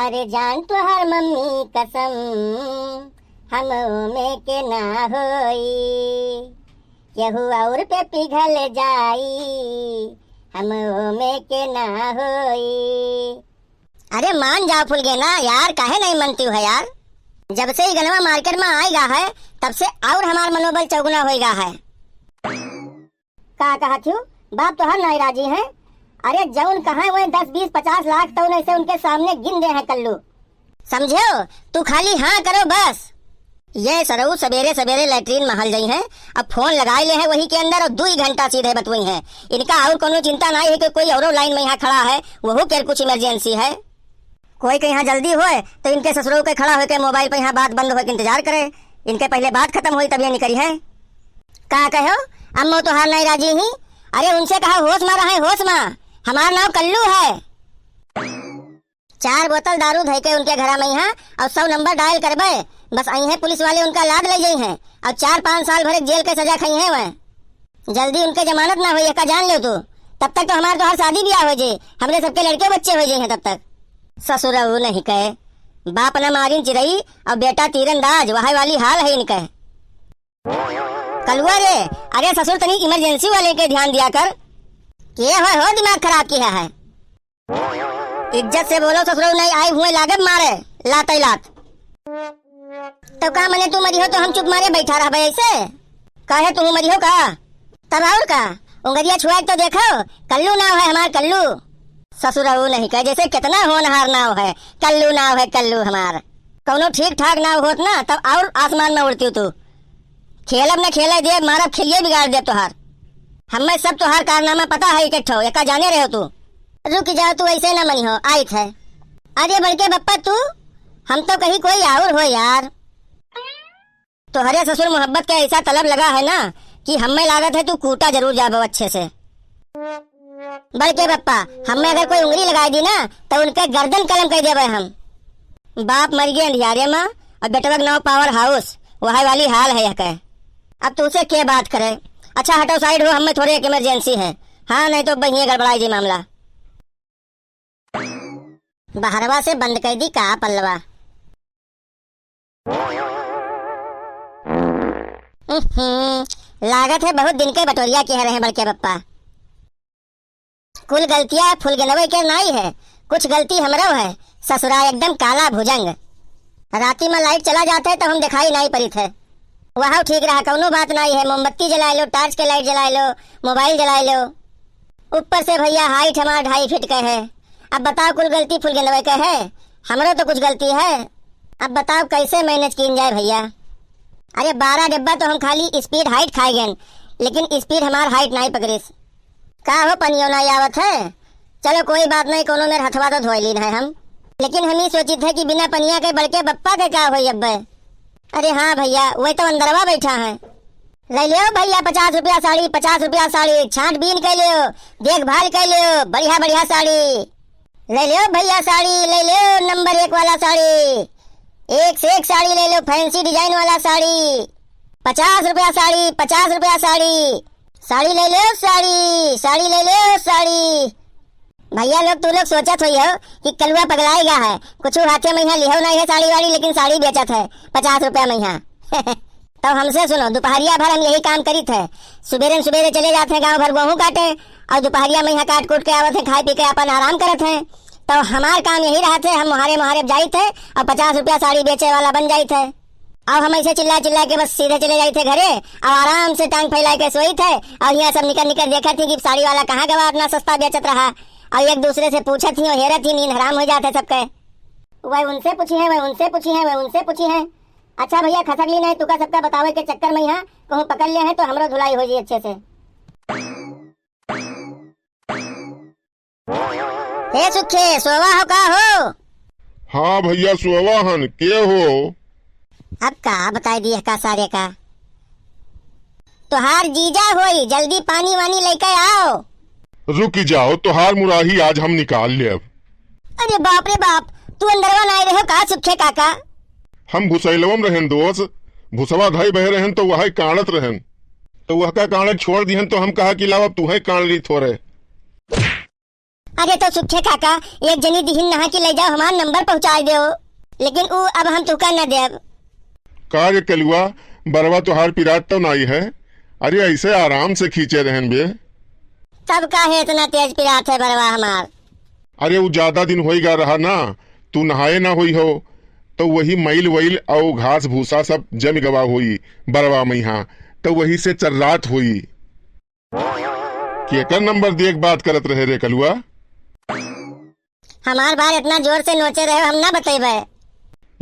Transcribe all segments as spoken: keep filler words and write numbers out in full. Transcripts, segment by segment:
अरे जान तोहार मम्मी कसम, हम ओमे के ना होई, केहू और पे पिघल जाई, हम ओमे के ना होई। अरे मान जाओ फुलगेना यार, काहे नहीं मनती है यार? जब से ई गनवा मार्केट में आइगा है, तब से और हमार मनोबल चौगुना होइगा है। का कहत हूँ? बाप तोहार नाई राजी हैं। अरे जौन कहाँ वहीं दस, बीस, पचास लाख तौन ऐसे उनके सामने गिन दे हैं कल्लू। समझो, तू खाली हाँ करो बस। ये सरऊ सबेरे सबेरे लैट्रीन महल गई हैं, अब फोन लगाए ले हैं वही के अंदर और दुई घंटा सीधे बतुई हैं। इनका और कोनो चिंता नाई है कि कोई औरो लाइन में यहाँ खड़ा है, वहू के कुछ इमरजेंसी है। कोई के यहाँ जल्दी होए तो इनके ससुरो के खड़ा होके मोबाइल पे यहाँ बात बंद होके इंतजार करे, इनके पहले बात खत्म होई तब ये निकरी है। का कहो? अम्मो तोहार नाई राजी ही। अरे उनसे कहा होश मा रहे, होश मा। हमार नाव कल्लू है। चार बोतल दारू धइ के उनके घरा में यहाँ और सौ नंबर डायल करबे, बस आई हैं पुलिस वाले उनका लाद ले जाई हैं और चार पाँच साल भरे जेल के सजा खाई हैं वह। जल्दी उनके जमानत ना होई, एका जान ले तू। तब तक तो हमार तोहार शादी ब्याह हो जाए, हमरे सबके लड़के बच्चे हो जाए हैं तब तक। ससुर वो नहीं कहे, बाप ना मारिन चिरई और बेटा तीरंदाज, वह वाली हाल है इनके। कलुआ रे, अरे ससुर तनी इमरजेंसी वाले के ध्यान दिया कर। के हो, हो दिमाग खराब किया है? इज्जत से बोलो ससुरो, नहीं आई हुए लागब मारे, लातई लात। तो का मने तू मरी हो तो हम चुप मारे बैठा रहबे ऐसे? काहे तू मरी हो का? तब और का? उंगरिया छुआ तो देखो, कल्लू नाव है हमार, कल्लू। ससुरो नहीं कहे, जैसे कितना होनहार नाव है, कल्लू नाव है, कल्लू हमार। कौनो ठीक ठाक नाव होत ना, तब और आसमान में उड़ती तू। खेलब न खेले देब, मारब खेलिए बिगाड़ देब तोहार। हमें सब तोहार कारनामा पता है एक एक ठो, एका जाने रहे हो तू। रुक जाओ, तू ऐसे न मनी हो, आइत है। अरे बड़के बप्पा तू, हम तो कहीं कोई और हो यार। तोहरे ससुर मोहब्बत के ऐसा तलब लगा है ना कि हमें लागत है तू कूटा जरूर जाबो अच्छे से। बड़के बप्पा, हमें अगर कोई उंगली लगाई दी ना तो उनके गर्दन कलम कर देबे हम। बाप मर गए अंधियारे में और बेटवा के नाव पावर हाउस, वह वाली हाल है यह के। अब तुझसे के बात करे? अच्छा हटो साइड हो, हमें थोड़े एक इमरजेंसी है। हाँ नहीं तो बहिए गड़बड़ाई जी मामला। बहरवा से बंद कर दी का पल्लवा। उहुं, लागत है बहुत दिन के बटोरिया के रहे बड़के बप्पा। कुल गलतिया फुलगेनवे के नाई है, कुछ गलती हमरो है। ससुरा एकदम काला भुजंग। राती में लाइट चला जात है तो हम दिखाई नाई परित है। वह ठीक रहा, कौनो बात नाई है। मोमबत्ती जलाए लो, टार्च के लाइट जलाए लो, मोबाइल जलाए लो। ऊपर से भैया हाइट हमार ढाई फीट के है। अब बताओ कुल गलती फुलगेनवे के है, हमरो तो कुछ गलती है। अब बताओ कैसे मैनेज कीन जाए भैया? अरे बारह डिब्बा तो हम खाली स्पीड हाइट खाए गए, लेकिन स्पीड हमार हाइट नाई पकड़िस। का हो पनियो ना आवत है? चलो कोई बात नहीं, कोनो मेर हथवा तो धोए लीन है हम, लेकिन हम ही सोचित है कि बिना पनिया के बड़के बप्पा के का होई अब्बे। अरे हाँ भैया, वही तो अंदरवा बैठा है। ले लियो भैया पचास रुपया साड़ी, पचास रुपया साड़ी, छांट बीन के लियो, देखभाल के लियो, बढ़िया बढ़िया साड़ी। ले लियो भैया साड़ी, ले लियो नंबर एक वाला साड़ी, एक से एक साड़ी ले लो, फैंसी डिजाइन वाला साड़ी। पचास रुपया साड़ी, पचास रुपया साड़ी। साड़ी ले लो, साड़ी, साड़ी ले लो, साड़ी। भैया लोग, तू लोग सोचत होई हो कि कलुआ पगलाएगा है, कुछ हाथे में यहाँ लिहो नहीं है साड़ी वाड़ी, लेकिन साड़ी बेचत है पचास रुपया में यहाँ। तो हमसे सुनो, दोपहरिया भर हम यही काम करीत है। सुबेरे न सुबेरे चले जात हैं गाँव भर गेहूँ काटे, और दोपहरिया में यहाँ काट कूट के आवत हैं, खाए पी के अपन आराम करत हैं। तो हमार काम यही रहत है, हम मोहारे मोहारे जाइत है और पचास रुपया साड़ी बेचे वाला बन जाइत है। और हम ऐसे चिल्ला चिल्ला के बस सीधे चले जाइत है घरे, और आराम से टांग फैला के सोइत है। और यहाँ सब निकर निकर देखत हैं कि साड़ी वाला कहाँ गवा, इतना सस्ता बेचत रहा। और एक दूसरे से पूछत ही, हेरत ही, नींद हराम हो जात है सबके। वह उनसे पूछी है, वह उनसे पूछी है, वह उनसे पूछी है। अच्छा भैया, खसक ली नहीं, तुका सबका बतावे के चक्कर में यहाँ कहूँ पकड़ ले हैं तो हमरो धुलाई हो जी अच्छे से। हे सुखे, सोवा हो का हो? हाँ भैया, सोवा हन, के हो? अब का बताई दिए का सारे का? तोहार जीजा होई, जल्दी पानी वानी लेके आओ। रुक जाओ, तोहार मुराही आज हम निकाल लेब। अरे बाप रे बाप, तू अंदरवा ना आए रहो का सुखे काका? हम भुसैलवम रहन दोस्त, भुसवा धई बहे रहन तो वह कांड़त रहन, तो वह का कांड़त छोड़ दिहन तो हम कहा कि लाओ अब तू है कांड़ ली थोड़े। अरे तो सुखे काका, एक जनी दिहिन नहा कि लइ जाओ, हमार नंबर पहुँचाइ देउ, लेकिन उ अब हम तुका न देब। का रे कलुआ, बरवा तोहार पिरात तो नाई है? अरे ऐसे आराम से खींचे रहन बे। तब काहे इतना तेज पिरात है बरवा हमार? अरे उ ज्यादा दिन होई गा रहा ना, तू नहाए ना होई हो, तो वही मैल वैल अउ घास भूसा सब जम गवा होई बरवा मइहाँ, तो वही से चर्रात होई। केकर नंबर देख बात करत रहे रे कलुआ? हमार बार इतना जोर से नोचे रहे, हम ना बतइबे।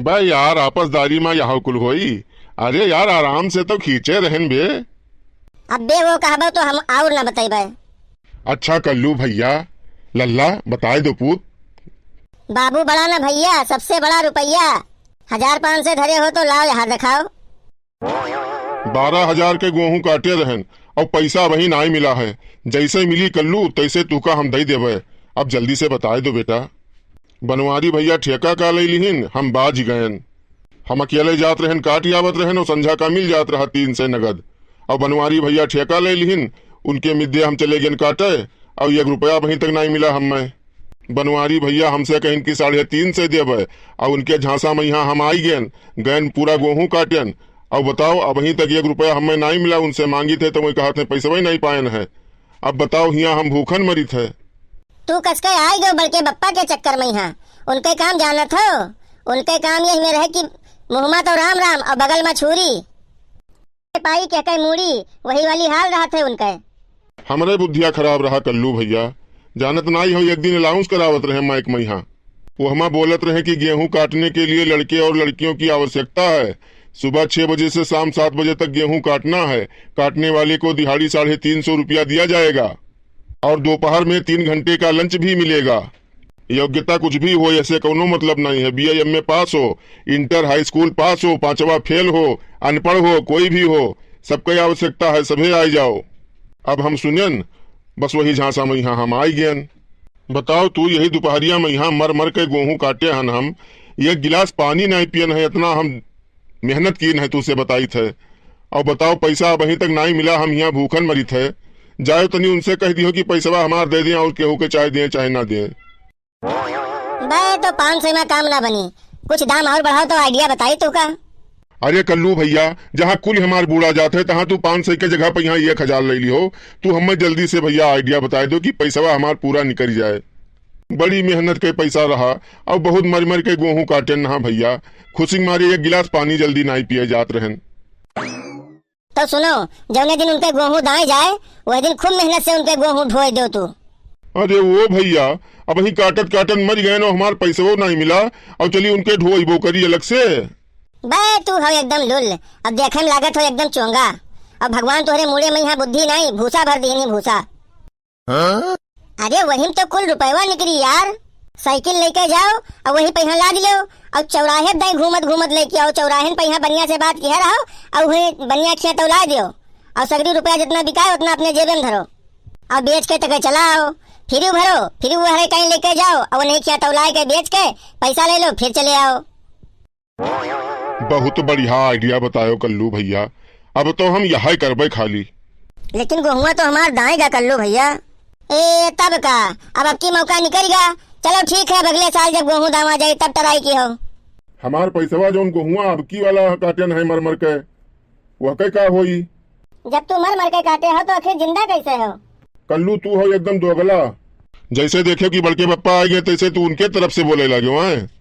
बे यार, आपसदारी मा यहौ कुल होई। अरे यार, आराम से तो खींचे रहन बे। अब्बे वो कहबो तो हम और ना बतइबे। अच्छा कल्लू भइया, लल्ला बताए दो पूत। बाबू बड़ा ना भइया, सबसे बड़ा रुपइया। हजार पाँच सौ धरे हो तो लाओ यहाँ देखाओ। बारह हजार के गोहूँ काटे रहन, अउ पैसा अबहीं नाई मिला है। जैसे मिली कल्लू, तैसे तुका हम दइ देबे। अब जल्दी से बताए दो बेटा। बनवारी भइया ठेका का लइ लिहिन, हम बाझ गयन। हम अकेले जात रहन, काट आवत रहन, अउ संझा का मिल जात रहा तीन सौ नगद। अउ बनवारी भइया ठेका लइ लिहिन, उनके मिद्दे हम चले गयन काटे, अउ एक रुपया अबहीं तक नाई मिला हम्मे। बनवारी भइया हमसे कहिन कि साढ़े तीन सौ देबे, अउ उनके झांसा मइहाँ हम आइ गयन, गयन पूरा गोहूँ काटन, अउ बताओ, अबहीं तक एक रुपया हम्मे नाई मिला, उनसे मांगित है तो वही कहत हैं, "पैसवा ही नाई पायन है।" अब बताओ, हियाँ हम भूखन मरित है। तू कसके आइ गयो बड़के बप्पा के चक्कर मइहाँ। उनके काम जानत हो? उनके काम यही में रहे कि मुँह मा तो राम राम अउ बगल मा छुरी। पाई के कई मूड़ी, वही वाली हाल रहत है उनके। हमरे बुद्धिया खराब रहा कल्लू भइया, जानत नाई हो, एक दिन अलाउंस करावत रहे माइक मइहाँ। वहमा बोलत रहे कि गेहूं काटने के लिए लड़के और लड़कियों की आवश्यकता है। सुबह छह बजे से शाम सात बजे तक गेहूं काटना है। काटने वाले को दिहाड़ी साढ़े तीन सौ रुपया दिया जाएगा और दोपहर में तीन घंटे का लंच भी मिलेगा। योग्यता कुछ भी हो, ऐसे कौनो मतलब नहीं है। बीए, एमए पास हो, इंटर, हाई स्कूल पास हो, पांचवा फेल हो, अनपढ़ हो, कोई भी हो, सबके आवश्यकता है, सभे आइ जाओ। अब हम सुनेन, बस वही झांसा मइहाँ हम आइ गयन। बताओ तू, यही दुपहरिया मइहाँ मर मर के गोहूं काटे हन हम, एक गिलास पानी नाई पियन है, इतना हम मेहनत कीन है, तू से बताइत है। अउ बताओ, पैसा अबहीं तक नाई मिला, हम हियाँ भूखन मरित है। जायो तनी उनसे कहि दियो कि पैसवा हमार दे दें, अउर केहू के चाहे दें चाहे ना दें। बे, तो पाँच सौ मा काम ना बनी, कुछ दाम अउर बढ़ाओ तो idea बताई तू का। अरे कल्लू भइया, जहाँ कुल हमार बूड़ा जात है, तहाँ तू पाँच सौ के जगह पे यहाँ एक हजार लइ लिहो। तू हम्मे जल्दी से भइया idea बताइ दो कि पैसवा हमार पूरा निकरि जाए। बड़ी मेहनत के पैसा रहा, अउ बहुत मरि मरि के गोहूँ काटेन ना भइया। खुशी के मारे एक गिलास पानी जल्दी नाई पिए जात रहन। तो सुनो, जौने दिन उनके गोहूँ दाए जाए, वही दिन खूब मेहनत से उनके गोहूँ ढोए दो तू। अरे ओ भइया, अबहीं काटत काटत मरि गएन, हमार पैसवो नाई मिला, अउ चली उनके ढोइबो करी अलग से। बे, तू हो एकदम लुल्ल, अब देखे में लागत हो एकदम चोंगा। अब भगवान तोहरे मूड़े मइहाँ बुद्धि नाई, भूसा भर दिहिन ही भूसा। हाँ? अरे वही में तो कुल रुपयवा निकरी यार। साइकिल लइके जाओ अउ वही पे यहाँ लाद लेओ अउ चौराहे दाई घूमत घूमत लइके आओ, चौराहे पे यहाँ बनिया से बात किहे रहो अउ वही बनिया खिया तौला देओ अउ सगरी रुपया जितना बिकाए उतना अपने जेबे में धरो अउ बेच के तके चला आओ। फिर भरो, फिर वो हरे कहीं लेके जाओ अउ नहीं खिया तौलाए के बेच के पैसा ले लो, फिर चले आओ। बहुत बढ़िया idea बतायो कल्लू भइया, अब तो हम यहै करबै खाली। लेकिन गोहुआ तो हमार दाएगा कल्लू भइया। ए, तब का, अब अबकी मौका निकल गा। चलो ठीक है, अब अगले साल जब गोहूँ दावा जाए तब try किहो। हमार पैसवा जौन गोहुआ अबकी वाला काटेन है मर मर के, वहके का होई? जब तू मर मर के काटे हो तो आखिर जिंदा कैसे हो? कल्लू तू हो एकदम दोगला। जैसे देखे कि बड़के पप्पा आइ गए तैसे तू उनके तरफ से बोले लागे हैं।